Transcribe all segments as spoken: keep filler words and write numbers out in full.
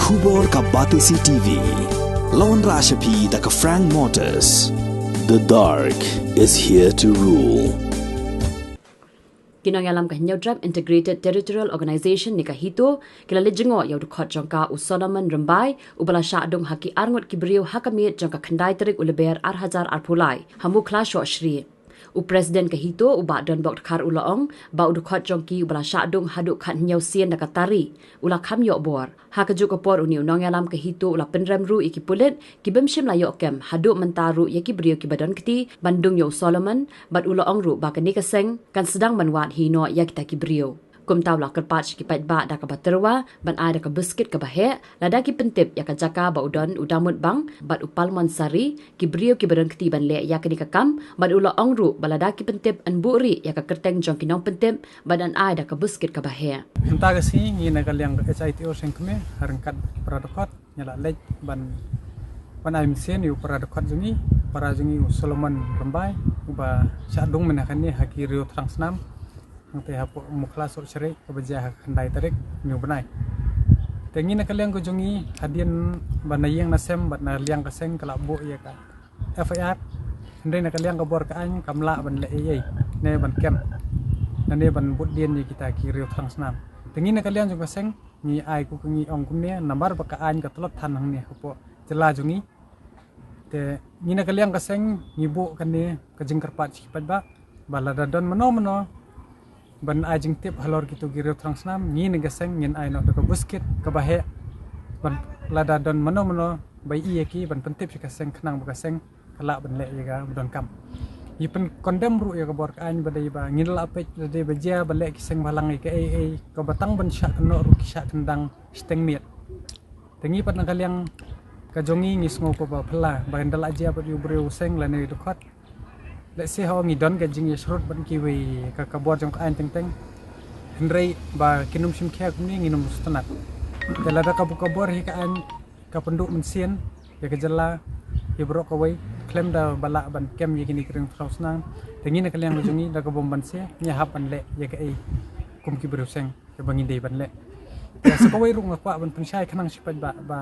Khubor ka Batesi T V. Lawan Rashapi da ka Frank Motors. The dark is here to rule. Ki nongïalam ka Hynñiewtrep Integrated Territorial Organization ne ka HITO ki la leit jngoh ïa u dkhot jong ka u Solomon Rymbai uba la shah dung ha ki arngut ki briew ha ka miet jong ka khyndai tarik u Lber ar hajar arphew lai ha Mukhla Shohsrieh. U President ka HITO u Bah Donbok Dkhar u la ong ba u dkhot jong ki uba la shah dung haduh khathynñiew sien da ka tari u la kham ïoh bor. Ha kajuh ka por une u nongïalam ka HITO u la pynrem ruh ïa ki pulit ki bym shym la ïoh kem haduh mynta ruh ïa ki briew kiba don kti ban dung ïa u Solomon, bad u la ong ruh ba kane ka seng kan sdang ban wad hi noh ïa kita ki briew. Kumta u la kyrpad sha ki paidbah da kaba tyrwa ban ai da ka buskit kaba heh lada ki pyntip ïa ka jaka ba u don u Damut Bang bad u Palmon Sari, ki briew kiba don kti ban leh ïa kane ka kam, bad u la ong ruh ba lada ki pyntip yn buhrieh ïa ka kyrteng jong ki nongpyntip bad yn ai da ka buskit kaba heh. Mynta ka sngi ngi na ka liang ka HITO Seng Kmie ha ryngkat para dkhot ngi la leit ban, ban ai mynsiem ïa u para dkhot jong ngi, para jong ngi u Solomon Rymbai uba shah dung mynne kane ha ki riew thrang snam hangtei hapoh Mukhla Shohsrieh kaba jia ha ka khyndai tarik une u bnai. Te ngi na ka liang ka jong ngi hadien ba na ïing na sem bad na liang ka seng ka la buh ïa ka FIR. Hynrei na ka liang ka bor ka aiñ kam lah ban leh ei ei ne ban kem ne ban bud dien ïa kita ki riew thrang snam. Te ngi na ka liang jong ka seng ngi ai, ko ka ngi ong kumne namar ba ka aiñ ka tlot than hangne hapoh jylla jong ngi. Te ngi na ka liang ka seng ngi buh kane ka jingkyrpad sha ki paidbah ba lada don mano mano ban ai jingtip halor kito ki riew thrang snam, ngi na ka seng ngin ai noh da ka buskit kaba heh ban, lada don mano mano ba ïohi ïa ki ban pyntip sha ka seng khnang ba ka seng ka lah ban leh ïa kaba donkam. Ngi pynkondem ruh ïa ka bor ka aiñ ba dei ba ngin lah peit lada dei ba jia ba leh ki seng balang ïa kaei ei, kaba tang ban shah kynnoh ruh ki shah kyndang shiteng miet. Te ngi pat na ka liang ka jong ngi ngi sngew kaba phylla ba ynda lah jia bad ïa u briew seng lane u dkhot, lehse ho ngi don ka jingïasyrut bad kiwei ka, ka bor jong ka aiñ teng teng. Hynrei ba kin ym shim khia kumne ngin ym sngewtynnat. Te lada ka bor, ka bor hi ka aiñ ka pynduh mynsiem ïa ka jylla ïa baroh kawei khlem da ba lah ban kem ïa kine ki riew thrang snam. Te ngi na ka liang ka jong ngi da ka bym banse ngi hap ban leh ïa kaei kum ki briew seng kaba ngi dei ban leh. Te sa kawei ruh nga kwah ban pynshai khnang sha ki paidbah ba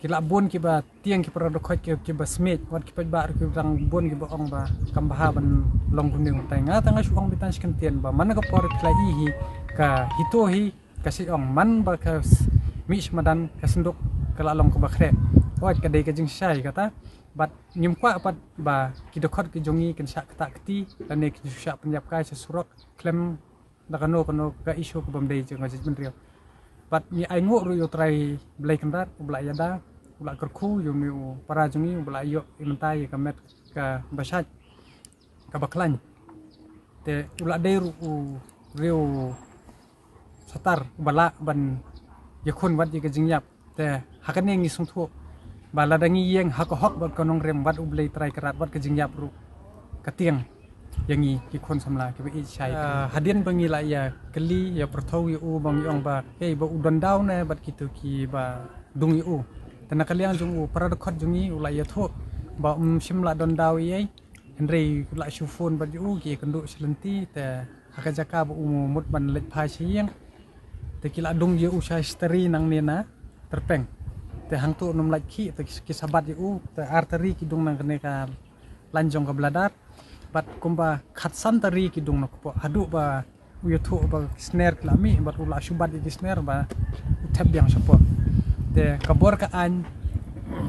ki lah bun kiba tieng ki para dkhot ki, kiba smiej, wat ki paidbah ruh ki dang bun kiba ong ba kam bha ban long kumne kumtai. Nga tang nga shu ong beit tang shi kyntien ba man ka por phi la ïohi hi ka HITO hi ka shu ong man ba ka s-, mih sha madan ka synduk ka la long kaba khreh. Wat ka dei ka jingshai kata. Bad ngim kwah pat ba ki dkhot ki jong ngi kin shah ktah kti lane kin shu shah pynïap kai sha surok khlem da kano kano ka issue ka bym dei jong ka jaitbynriew. Bad ngi ainguh ruh ïa u Trai Blei Kynrad uba la ïada, uba la kyrkhu ïa une u para jong ngi uba la ïoh ïa mynta ïa ka met kaba shait kaba khlaiñ. Te u la dei ruh u riew satar uba lah ban ïakhun wat ïa ka jingïap. Te ha kane ngi sngewthuh ba lada ngi ïeng ha ka hok bad ka nongrim bad U Blei Trai Kynrad bad ka jingïap ruh ka tieng ïa ngi ki khun samla kiba ïeit shai. Ah, hadien ba ngi la ïa kylli ïa pyrthuh ïa u ba ngi ong ba, hei, ba u don daw ne bad kito kiba dung ïa u. Te na ka liang jong u para dkhot jong ngi u la ïathuh ba um shym la don daw ïa i. Hynrei u la shu phone bad ïa u ki ïakynduh sha lynti te ha ka jaka ba u mut ban leit phai sha ïing. Te ki la dung ïa u sha shi tari nangne na tyrpeng. Te hangto nym lait khih te ki sabat ïa u te ar tari ki dung na kane ka lain jong ka bladar. Bad kumba khatsan tari ki dung na kpoh haduh ba u ïathuh ba ki sner ki la mih bad u la shu bat ïa ki sner ba u thep biang shapoh. Te ka bor ka aiñ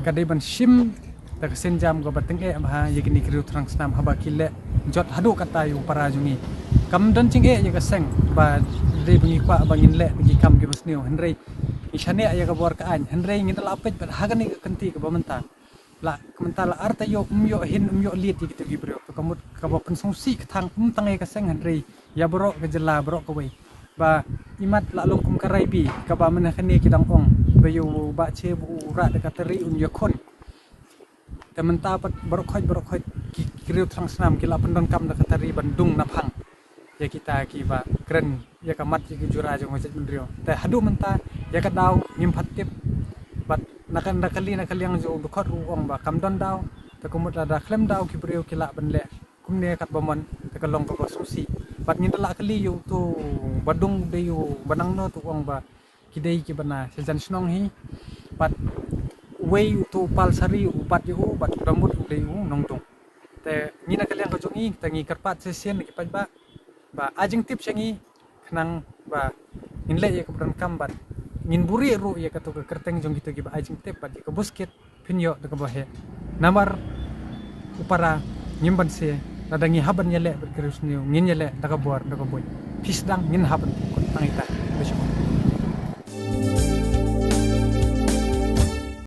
ka dei ban shim da ka sienjam kaba tyngeh bha ïa kine ki riew thrang snam haba ki leh jot haduh katta ïa u para jong ngi. Kam don jingeh ïa ka seng ba dei ba ngi kwah ba ngin leh da ki kam kiba sniew, hynrei ngi shaniah ïa ka bor ka aiñ, hynrei ngin da la peit bad ha kane ka kynti kaba mynta. La, ka mynta la ar taïew um ïoh hin um ïoh liet ïa kito ki briew. To ka mut kaba pynsngewsih ka thang um tang ïa ka seng hynrei ïa baroh ka jylla baroh kawei. Ba imat la long kum ka raibi kaba mynne kane ki dang ong ba ïa u Bah Che ba u rah da ka tari un ïakhun. Te mynta pat baroh khoit baroh khoit ki, ki riew thrang snam ki la pyndonkam da ka tari ban dung naphang ïa kita kiba kren ïa ka mat ïa ka jura jong ka jaitbynriew. Te haduh mynta ïa ka daw ngim pat tip. Bad na ka, na ka liang, na ka liang jong u dkhot ruh u ong ba kam don daw. Te ka mut lada khlem daw ki briew ki lah ban leh kumne katba mon te ka long kaba sngewsih. Bad ngin da la kylli ïa uto ba dung dei u ba nangno, to u ong ba ki dei kiba na sha jan shnong hi. Bad uwei uto u Palsari u bat ïa u, bad u Dambut u dei u nongdung. Te ngi na ka liang ka jong ngi, te ngi kyrpad shisien na ki paidbah ba ai jingtip sha ngi, khnang ba ngin leh ïa kaba donkam bad ngin buhrieh ruh ïa kato ka kyrteng jong kito kiba ai jingtip bad ïa ka buskit phin ïoh da kaba heh. Namar u para ngim banse, lada ngi hap ban ïaleh bad ka riewsniew, ngin ïaleh da ka bor da ka buit. Phi sdang, ngin hap ban pynkut tang ita. Khublei shibun.